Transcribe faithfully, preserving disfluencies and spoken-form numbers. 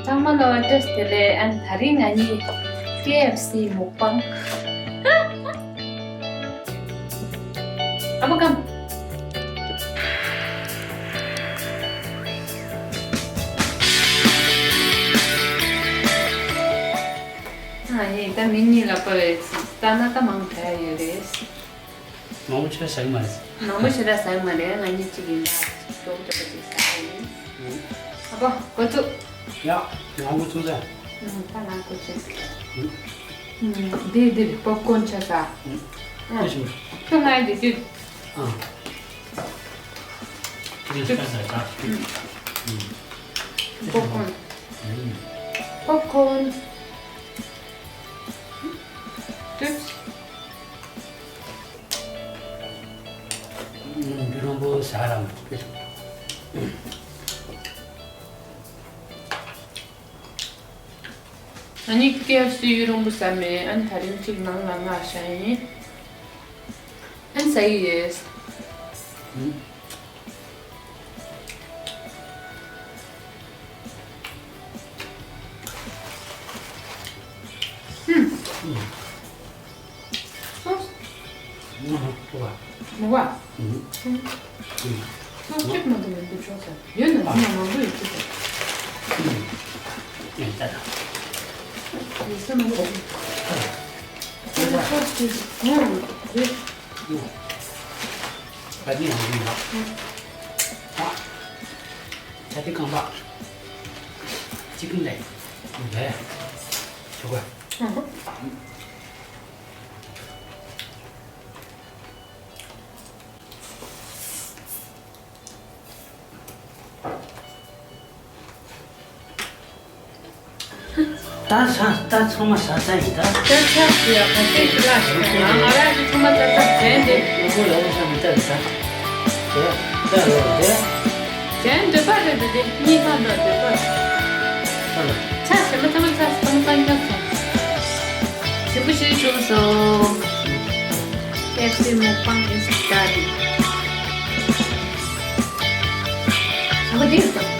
ཚང་མ་ལ་བཀྲ་ཤིས་བདེ་ལེགས། ཨ་ནི་དེ་རིང་ང་གཉིས་ཀེ་ཨེཕ་སི་མུག་པང་། ཨ་མ་ཀམ། ཨ་ཡེ་ད་མི་གཉིས་ལ་པ་བས་ལྟ་ན་ད་མང་དྲགས་ཡོད་རེད། མང་པོ་ཆེ་ཟ་གི་མ་རེད། མང་པོ་ཞེ་དྲག་ཟ་གི་མ་རེད། ང་གཉིས་གཅིག་ཡིན་ད་ཅོག་ཅོག་པ་ཅིག་ཟ་གི་ཡིན། ཨ་ཕ་འགོ་ཚུགས། ཡ། ང་འགོ་ཚུགས་ཟེར། ཨུམ། ད་ང་འགོ་ཚུགས། ཨུམ། འདི་འདིར་པོབ་ཀོན་ཆ་ས། ཨུམ། ཨུམ། ཁྱོད་ང་འདི་དུས། ཨ། ཁྱོད་ཆ་ས་ད། ཨུམ། པོབ་ཀོན། ཨུམ། པོབ་ཀོན། དུས། ཡུ་རོང་པོ་ཟ་ར་མ་ཅིག་ཨ་ནི་ཀེ་ཨེཕ་སི་ཡུ་རོང་པོ་ཟ་མེད། ཨ་ནི་དེ་རིང་གཅིག་ནང་ལ་མངགས་བཞག་ཡིན། ཨ་ནི་ཟ་ཡི་ཡོད། ཧུམ། སོ་སོ། ངོ་མ་ཐུག་པ། མོ་བ། ཨུ། ཨུ། སོ་སོ་གཅིག་མ་གཏོགས་མི་འདུག་ཆོག་ས། ཡོད་ན་ཨ། ང་མང་པོ་ཡོད་ཀྱི་རེད། ཨུ། ཡོད་ས་ན། ཡོད་ས་མ་གཏོགས། ཨ། ཡོད་ས་སོ་སོ་གཅིག་ངོ་རེད། ཨུ། བ་ནི་ཡང་ཡིན་ལ། ཨུ། ཨ། ཆ་དེ་རྐང་པ། གཅིག་ལས། ལས། ཆོག་ག་ཨུ། ད་ས་ད་ཚང་མ་ས་ས་ཡིན་ད། ད་ཆབ་སུ་ཡ་ཁ་ཤས་ཀྱི་ལ་ཞིག་ང་ང་རང་གི་ཚང་མ་ས་ས་གཞན་དེ། ངོ་ལ་འོ་ས་མི་ལྟ་རེད་ད། དེ་ལྟ་ལོ་དེ། གཞན་འདོད་པ་རེད་དེ་དེ་གཉིས་ཁ་འདོད་འདོད་པ། ཧ་ལ། ཆ་ཞིམ་པོ་ཚང་མ་ཆ་ཚང་མ་ཚང་མ་ཞིམ་པོ་ཞིག་བྱུང་སོང་། ཀེ་ཨེཕ་སི་མུག་པང་ཨིན་སི་ཀ་རི། ཨ་ཁུ་དེ་ཡོད་དམ།